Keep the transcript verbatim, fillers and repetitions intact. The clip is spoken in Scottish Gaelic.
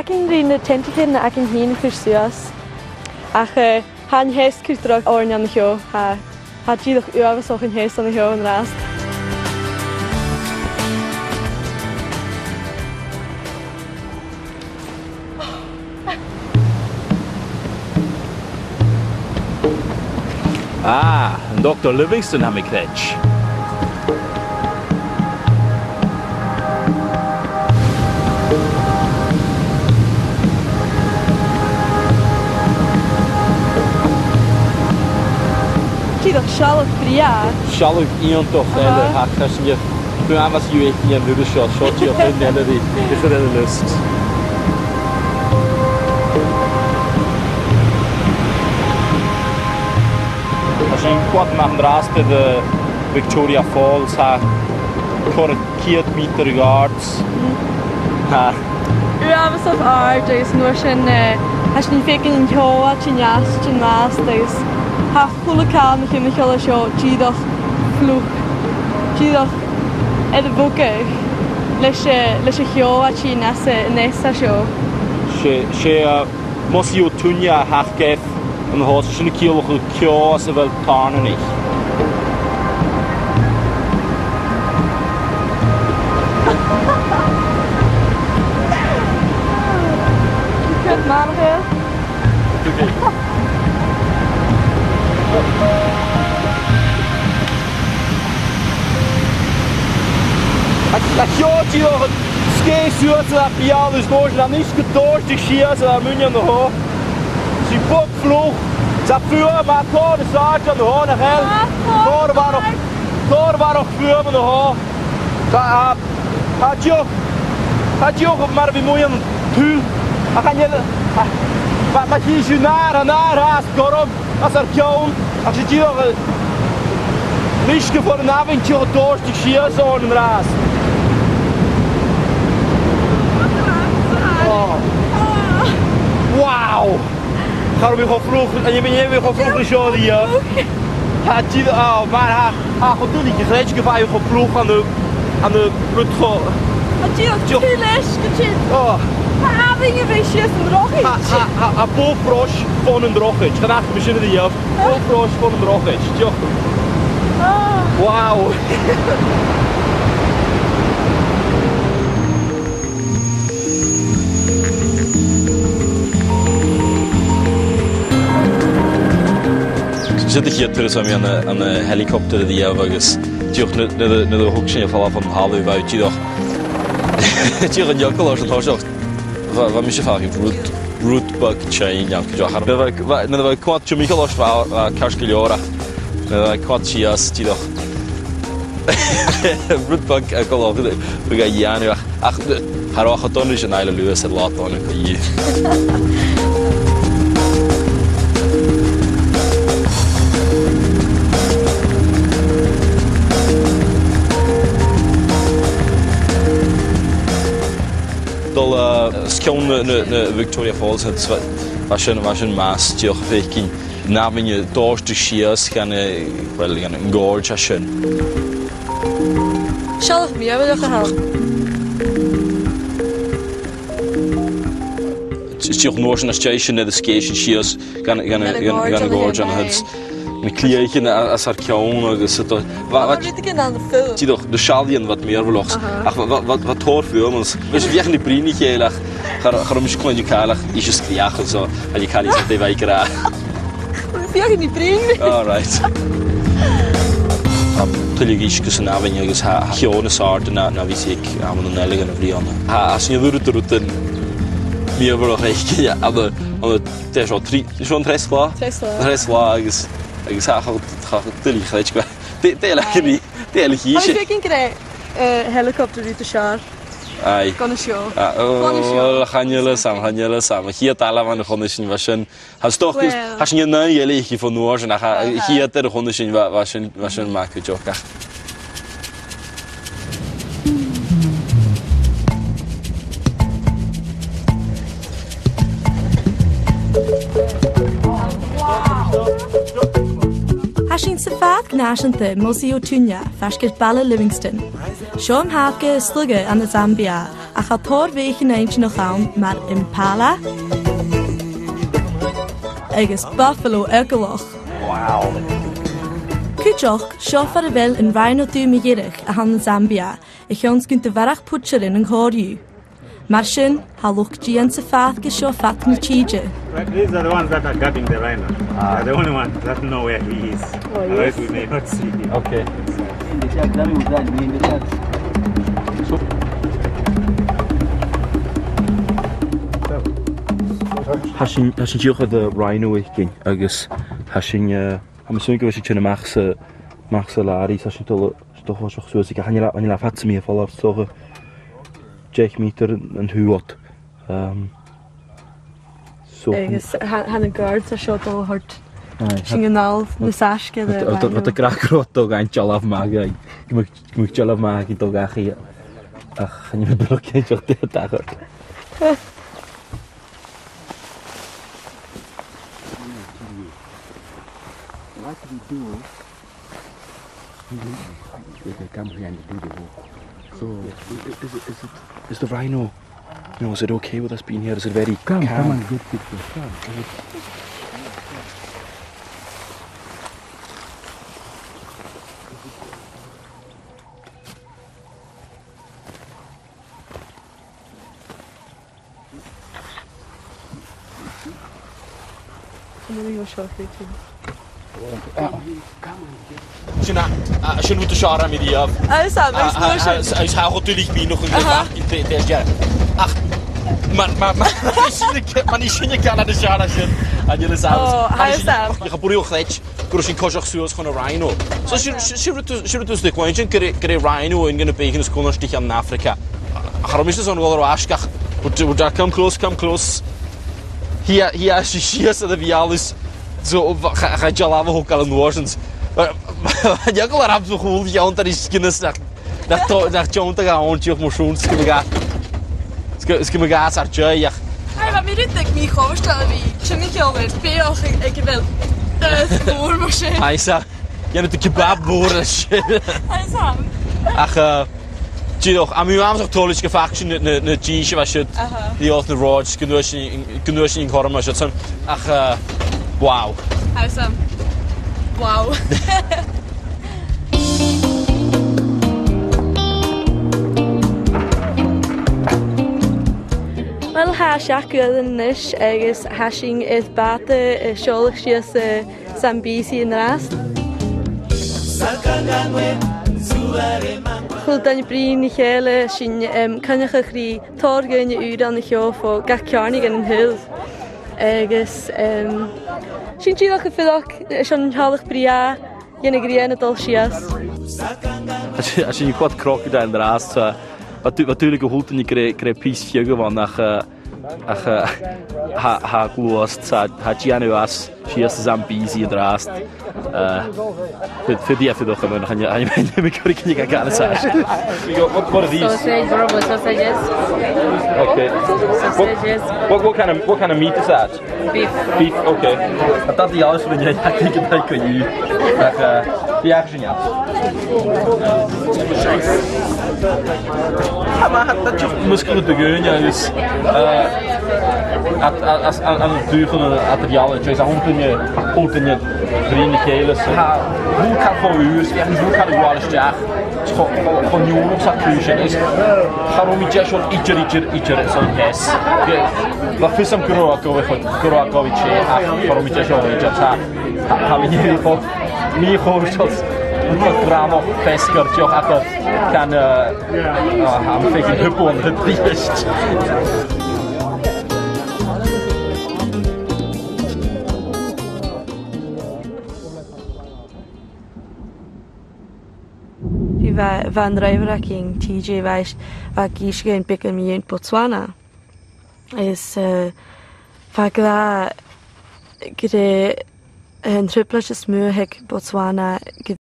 Feumaidh na teintean a th' againn fhìn a chur suas. Ach, eh, tha an t-eas gu math dragh oirnn an seo. Tha, tha e dìreach uabhasach an t-eas an seo an-dràsta. Ah, an Doctor Livingstone, tha mi a' creids'. Dìreach sealladh brèagha. Sealladh iongantach eile, aha, tha, tha sinn a' Bha mi a' smaoineachadh gun robh seo, seo dìreach aon eile ri, ri chur air an liosta. Tha sinn a' coimhead a-mach an-dràsta air Victoria Falls, tha e còrr air ceud meatair a dh'àird. Tha. Uabhasach àrd agus an uair sin, eh, tha sinn a' faicinn an ceò a' tighinn às an-dràsta agus tha a h-uile càil mu dheidhinn a' choille seo dìreach fliuch, dìreach air a bhogadh leis, eh, leis a' cheò a' tighinn às, eh, an eas seo. 'S e, 's e, eh, Mossy Otunya a th' aca an seo, 's e sin a' ciallachadh ceò às a bheil tàirneanaich. Good man, Bill. Ach, ach seo, dìreach an sgèith suas air a' bheul is an uair sin a-nis gu dòrtadh sìos air muin an seo. 'S e bog fliuch, 's e fuaim, tha tòrr is àirde an seo, nach eil? Ah, tòrr a bharrachd, tòrr a bharrachd fuaim an seo. Tha, tha, tha dìreach, tha dìreach mar a bhiodh muigh ann an tuil. Ach chan eil, ach, ma, ma chì sibh an adhar, an adhar fhathast gorm às ar ceann, ach 's e dìreach, eh, an uisge far an abhainn dìreach a' dòrtadh sìos oirnn an-dràsta. Oh. Wow! Cha robh mi cho fliuch, chan eil mi, chan eil mi cho fliuch ri seo a-riamh. Tha dìreach, oh, mar tha, tha e cho duilich a chreids' gum faigh thu cho fliuch ann an, ann an rud cho... Tha dìreach, dìreach tuil leis gu tìr. Oh. Tha e a' dol a bhith sìos an drochaid. Tha, tha, tha, tha bogha-frois fon an drochaid. Chan fhaca mi sin a-riamh. Bogha-frois fon an drochaid. Dìreach. Ah. Wow. Sin a' chiad turas a bha mi ann an, ann an helicopter a-riamh agus dìreach nuair, nuair, nuair a thog sinn air falbh bhon talamh, bha e dìreach, dìreach an eagal airson toiseach. Bha, bha mise a' faireachdainn rud, rud beag tinn ann cuideachd. Nuair a bha, bha, nuair a bha e a' coimhead timcheall ort, bha, bha e ceart gu leòr, ach nuair a bha e a' coimhead sìos, dìreach rud beag eagalach a bha ga dhèanamh, ach, ach cha robh e cho dona ris an Isle of Lewis air latha dona co-dhiù. Dol, eh, os cionn na, na, na Victoria Falls, bha, bha sin, bha sin math, dìreach a' faicinn an abhainn a' dòrtadh sìos dhan, eh, well, dhan an gorge a tha sin. Sealladh mìorbhaileach a th' ann. Is dìreach an uair sin às dèidh sin, nuair a sgèith sinn sìos dhan, dhan, dhan, dhan an gorge an siud, na cliathan a, às ar ceann agus a' dol, bha, bha, rudeigin ann am film. Dìreach, na seallaidhean, bha iad mìorbhaileach. Aha. Ach bha, bha, bha, bha tòrr fuaim ann. Bha sinn a' feuchainn ri bruidhinn ri chèile ach cha, cha robh mise a' cluinntinn càil ach ise a' sgreuch, so, a' cluinntinn càil ise a' dol a bhith ag ràdh. Bha mi a' feuchainn ri bruidhinn. All right. Tha tuilleadh uisge san abhainn agus tha, tha ceò nas àirde na, na bhios aig amannan eile dhen a' bhliadhna. Tha, tha sinn a' toirt rudan mìorbhaileach fhaicinn ann an, ann an, dè seo, trì, seo an treas latha? Treas latha. Treas latha agus, agus tha, tha, tha, duilich a chreids' gu bheil, dè, dè eile a chì, dè eile a chì sinn? Tha mi a' faicinn gur e, eh, helicopter a bh' ann an seo. Aye. Gun a seo. Ah, gun a seo. Well, chan eil fhios agam, chan eil fhios agam. A' chiad thalamh a chunnaic sinn, bha sin, tha 's dòcha, well, tha sinn an aon eile aice fon uair sin, ach a, a' chiad fhear a chunnaic sinn, bha, bha sin, bha sin math cuideachd, ach. Tha sinn Tha sinn sa phàirc nàiseanta Mosi-oa-Tunya, faisg air baile Livingstone. Seo am pàirc as lugha ann an Zambia, ach tha tòrr bheathaichean inntinneach ann mar impala agus buffalo eagalach. Wow. Cuideachd, seo far a bheil an rhino dubh mu dheireadh a th' ann an Zambia, a chionn 's gun do mharaicheadh poachers an còrr dhiubh. Mar sin, tha luchd-dìon sa phàirc seo fad na tìde. Right, these are the ones that are guarding the rhino. Ah. They're the only ones that know where he is. Oh, otherwise, yes, we may not see him. Okay. So, tha sinn, tha sinn dìreach air an rhino fhaicinn, agus tha sinn, eh, tha mi a' smaoineachadh gu bheil sinn a' tighinn a-mach às a, a-mach às an làraidh, tha sinn a' dol a, a' dol a thoiseach suas aige, chan eil e, chan eil e fada sam bith air falbh, so, deich meatair an, an taobh ud. Um, so, agus tha, tha na guards an seo a' dol a thoirt, aye, sin an àl nas fhaisge de, de, de, de ghràdh gu robh iad a' dol a dh'fhaighinn dealbh math, gum biodh, gum biodh dealbh math aca a' dol dhachaigh, ach chan eil mi buileach cinnteach dè tha a' tachairt. What we do, we, we can come here and do the work. So, i-, i-, is it, is it, is the rhino, you know, is it okay with us being here? Is it very calm? Come, come and get pictures. Come. Sin a, a, sin rud as fheàrr a tha mi riamh. Agus, a, agus, a, agus, agus tha e cho duilich mi nach eil, aha, fhathast, de, de, de. Ach, mar, mar, mar, mar a nì sinn, mar a nì sinn an ceann as fheàrr sin, an uair sin. Ó, agus, agus, ach, cha b' urrainn dhomh a chreids gun robh sinn a' coiseachd suas chun an rhino. So, sin, sin, sin rud, sin rud a tha mi a' cluinntinn, gur e, gur e rhino aon de na beathaichean as cunnartaiche ann an Afraga. Cha robh mise airson a dhol air ais ach, but, but, uh, come close, come close. Shìos, shìos, shìos air a' bheul is, so, cha, cha deach leam a thogail an uair sin. An eagal orm sa chùl a' tionndadh ris ginnas nach, nach to-, nach tionndadh e ann dìreach mar sin, 's gum biodh e, 's gu-, 's gum biodh e às ar dèidh, ach. Aidh, bha mi rud beag mì-chofhurtail a bhith a' tighinn a-mach air beathach aig, aig a bheil, eh, mòr mar sin. Aidh, so, dhèanadh tu kebab mòr leis. Aidh, so. Ach, eh, dìreach, tha mi uabhasach toilichte gu faic sinn na, na, na dithis a bha siud, aha, dìreach na roads, gun d' fhuair sinn, gun d' fhuair sinn an cothrom a bha siud san. Ach, eh, wow. Aidh, so. Wow. Uill, tha seachd uairean a-nis agus tha sinn air bàta, eh, a' seòladh sìos, eh, Zambezi an-dràsta. A h-uile duine a' bruidhinn ri chèile, sinn, em, a' coinneachadh ri tòrr dhaoine ùra an seo fo gach ceàrnaidh den t-saoghal. Agus, em, sinn dìreach a' fuireach, eh, son an t-sealladh brèagha, dhen a' ghrian a' dol sìos. Tha si-, tha sinn a' coimhead crocodile an-dràsta, so, bha du-, bha dùil aig a h-uile duine gur e, gur e pìos fiodha a bh' ann ach, eh, ach, eh, tha, tha e gluasad, tha, tha e a' dèanamh às, sìos an Zambezi an-dràsta. Eh, feuch, feuch, feuch, feuch, chan eil, chan eil, chan eil mi a' cur cinneadh air càil a-nis. We got, what, what are these? Sausage, Broadway sausages. Okay. Sausages. What, what, what kind of, what kind of meat is that? Beef. Beef, okay. Tha dad eòlach air an fheadhainn a tha a' tighinn gu, gu, gu, ach, eh, bidh e sin, yeah. Tha, ma, tha, tha just measgachadh de dhaoine agus, eh, at, at, as, an, an dùthchannan eadar-dhealaichte, agus a h-uile duine, a h-uile duine a' bruidhinn ri chèile, so tha, bha càil cho ùr, 's bha càil a' gabhail a-steach. Cho, cho, cho neònach 's a tha cùisean. Is cha robh mi deiseil idir, idir, idir airson a' cheist. Bha fios agam gun robh e gu bhith, gun robh e gu bhith teth, ach cha robh mi deiseil idir. Tha, tha, tha mi nì cho, nì cho, just, an gràmach feasgar, deoch, ach can, eh, oh, tha mi a' faicinn thubail an-dràsta. Bha, bha an driver againn, T J, bha e, bha e ag innse dhuinn beagan mu dheidhinn Botswana. Is, eh, bha e ag ràdh gur e, eh, an trioblaid as motha aig Botswana gu